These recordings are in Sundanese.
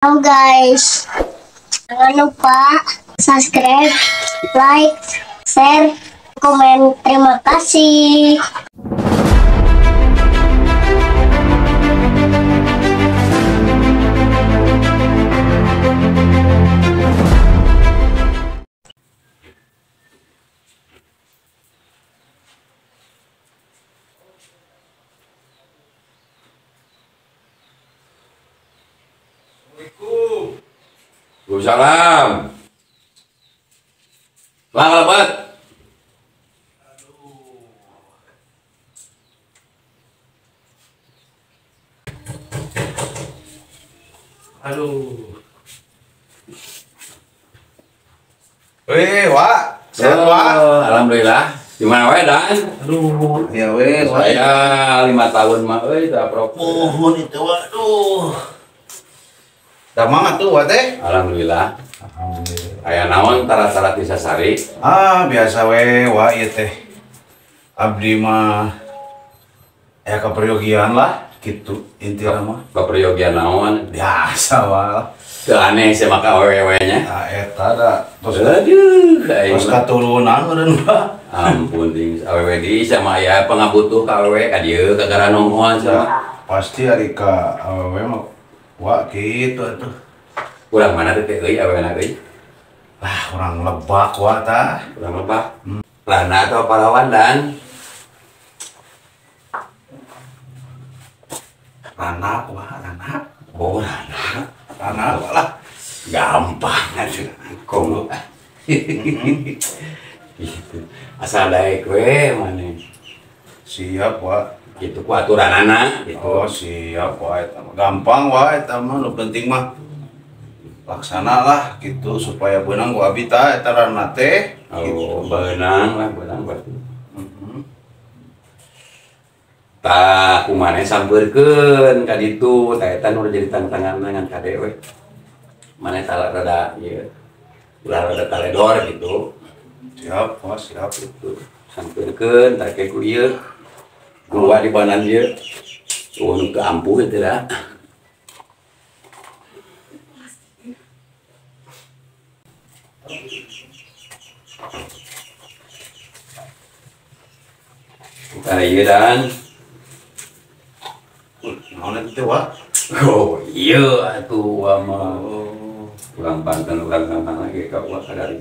Halo guys, jangan lupa subscribe, like, share, komen. Terima kasih. Waalaikumsalam. Bang lebat. Aduh. Weh, Wak. Sehat, Wak? Alhamdulillah. Gimana we, Dan? Aduh, ya we, saya 5 tahun mah euy teu aprok. Mohon itu, waduh. Damang atuh wa teh. Alhamdulillah. Alhamdulillah. Aya naon tara-tara ti sasari? Ah, biasa we wa ieu teh. Abdi mah aya kaperyogian lah gitu intina mah. Kaperyogian naon? Biasa wa. Teu aneh sih maka awewe nya. Ah eta da. Tos aduh, tos katurunan meureun mah. Ampun ding awewe di sama aya pangabutuh ka awewe ka dieu ka garanongan sama. Pasti ari ka awewe mah wah gitu atuh. Urang mana teh euy awena euy? Lah urang Lebak wa tah. Urang Lebak. Lana atau parawan Dan? Rana wa, rana. Oh, rana. Rana wa lah. Gampang atuh komo. Gitu. Asal daek we maneh. Siap wa. Gitu ku aturanana gitu. Oh siap wa eta mah. Gampang wa eta mah nu penting mah laksana lah gitu supaya beunang ku abi tah eta rana teh. Oh, gitu. Beunang lah, beunang berarti. Tah kumaha sampeurkeun ka ditu tah eta nu jadi tantangan ngan kade we. Maneh tah rada ieu. Ulah rada taledor gitu. Siap, wa siap gitu. Sampeurkeun tah ke ku ieu. Gua di banan dia, oh nu teu ampuh itu dah. Bukan ieu Dan. Naon eta teh wa? Oh iya atuh wa mah. Urang Banten urang gampang lagi ka wa kadari.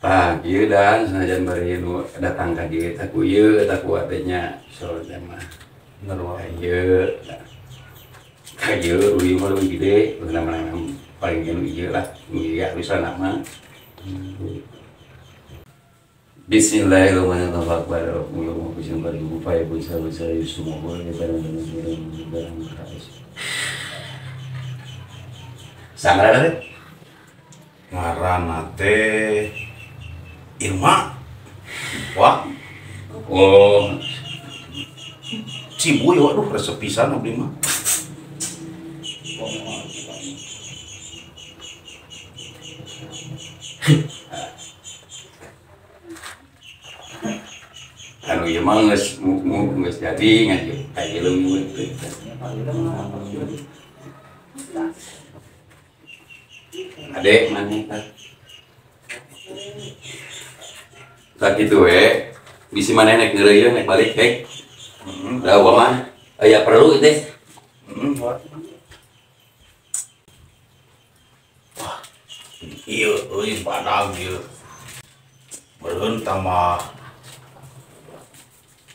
Tah ieu Dan sanajan bari nu datang ka dieu tah ku ieu tah ku teh nya soalna mah. Bener wa. Ieu. Ka ieu leuwih mah leuwih gede, mana paling nu ieu lah, ieu bisa mah. Bismillahirrahmanirrahim. Sangarana teh? Ngaranna teh Irma. Wah. Oh. Cibuy waduh resep pisan abdi mah. Anu ieu mah geus geus jadi ngan ieu leuwih teh. Adek maneh tah. Tah kitu we, bisi maneh nek ngeureuyeuh nek balik hek. Da wa mah aya perlu teh. Wah, ieu euy badag ieu. Meureun tambah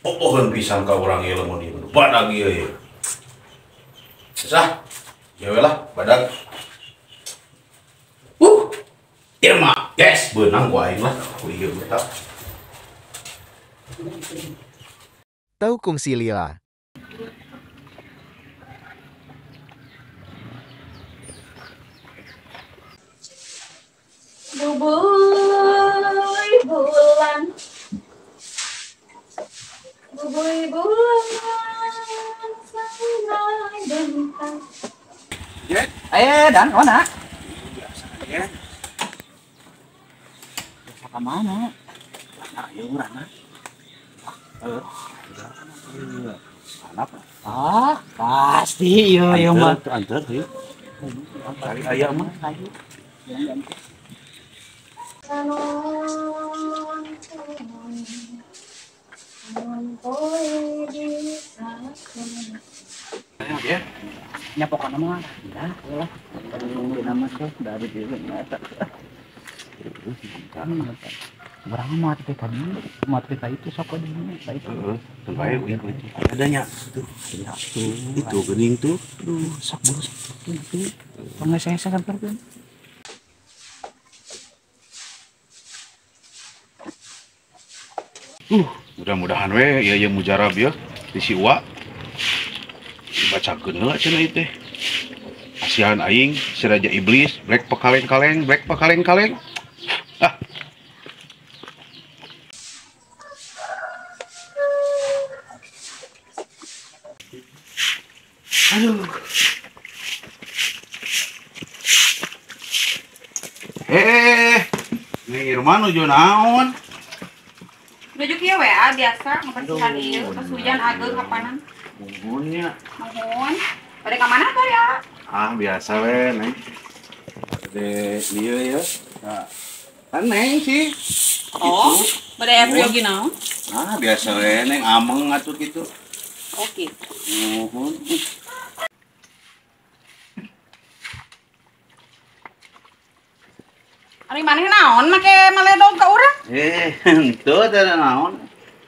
popoheun pisan ka urang ieu lamun ieu badag ieu ieu. Sah, ieu we lah badag. Irma, yes, beunang ku aing lah, ku ieu mah. Tahu kungsi lila. Bubuy bulan, bubuy bulan, sanai bentang. Eh, Dan, mana? Biasa ya. Ke mana? Rana, ayo Rana. Anak. Ah, pasti ieu ieu mah. Anter ieu. Cari aya mah. Ya. Nya pokona mah dah lah. Nungguin mah sok dari dieu eta. Urang mah teh tadi, mah teh itu sok di dieu eta itu. Heeh, teu bae uing adanya tuh. Ya tuh. Itu geuning tuh. Aduh, sok buru tuh. Tong saya sampeurkeun. Mudah-mudahan we ieu ieu mujarab ya di si Uwa. Dibacakeun heula cenah ieu teh. Asihan aing si Raja Iblis, brek pakaleng-kaleng, brek pakaleng-kaleng. Ah. Aduh. Nih Irma nuju naon? Nuju kieu we ah biasa ngabersihan ieu pas hujan ageng kapanan. Muhun nya. Muhun. Bade ka mana tuh ya? Ah biasa we Neng. Bade ieu ya. Nah, kan Neng sih. Oh, bade aya priyogi naon? Ah biasa we Neng ameng atuh kitu. Oke. Muhun. Ari maneh naon make maledog ka urang? Henteu teh naon.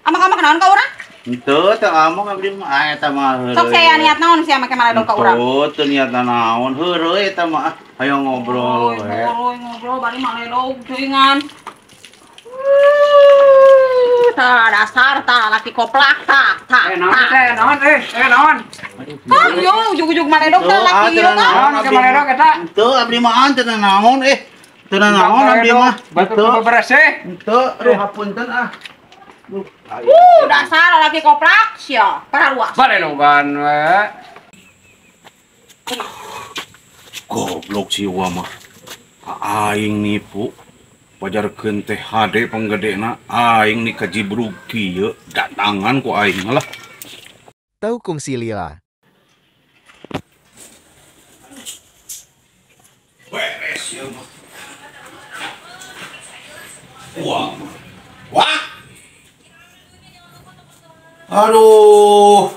Amak-amak naon ka urang? Henteu teh amok abdi mah ah eta mah heureuy. Sok saya niat naon sia make maledog ka urang? Henteu teu niat naon, heureuy eta mah hayang ngobrol we. Ngobrol bari maledog teuingan. Tah dasar tah laki koplak tah tah. Naon teh naon naon. Tah yo ujug-ujug maledog teh laki ieu tah. Naon make maledog eta? Henteu abdi mah teu naon Teu naon abdi mah. Batur bebereseh. Henteu, aduh hapunten ah. Dasar laki koplak sia, pararuas. Baledogan we. Goblok si Uwa mah. Aing nipu. Pajarkeun teh hade panggedena, aing ni kajibrug kieu, datangan ku aing lah. Tau kungsi lila. Beres ieu mah. Wah. Wah. Aduh.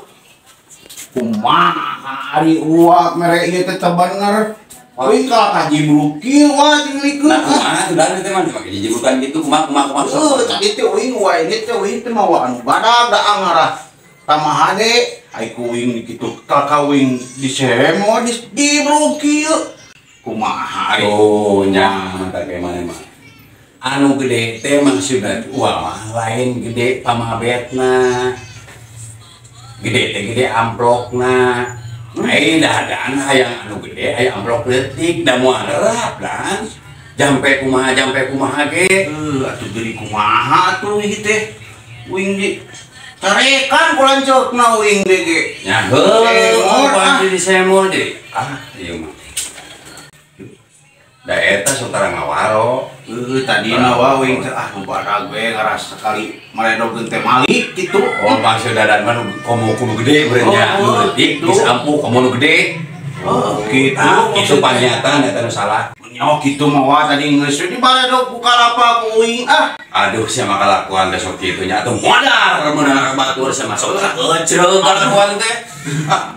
Kumaha ari uak mere ieu teh teu bener. Uing kalah kajibrug kieu wah tinglikeun. Nah, kumaha tuh dan teh mah make dijibrukan kitu kumaha kumaha kumaha. Heuh, tadi teh uing wa ini teh uing teh mawa anu badag da angarah. Tamahade ai ku uing kitu ka uing disemo dijibrug kieu. Kumaha ari? Oh, nya mantap kayak mana mah. Anu gede teh maksudna uang mah lain gede pamabetna. Gede teh gede amplokna. Ai dadaan hayang anu gede aya amplok leutik da moal nerap dan. Jampe kumaha ge. Heuh atuh deui kumaha atuh ieu teh. Uing di tarekan ku lanceukna uing deui ge. Nya heuh pan di semur deui. Ah ieu mah. Da eta sok tara ngawaro. Tadina wa uing teh ah nu badag we ngaras sekali maledogkeun teh malik kitu. Oh, maksud dadan mah komo kudu gede beureun nya. Nu leutik geus ampuh komo nu gede. Oh, kitu. Kitu panyatan eta nu salah. Nya kitu mah wa tadi geus di baledog ku kalapa ku uing ah. Aduh sia mah kalakuan teh sok kitu nya atuh modar meunang batur sia mah sok kecreung kalakuan teh. Ah.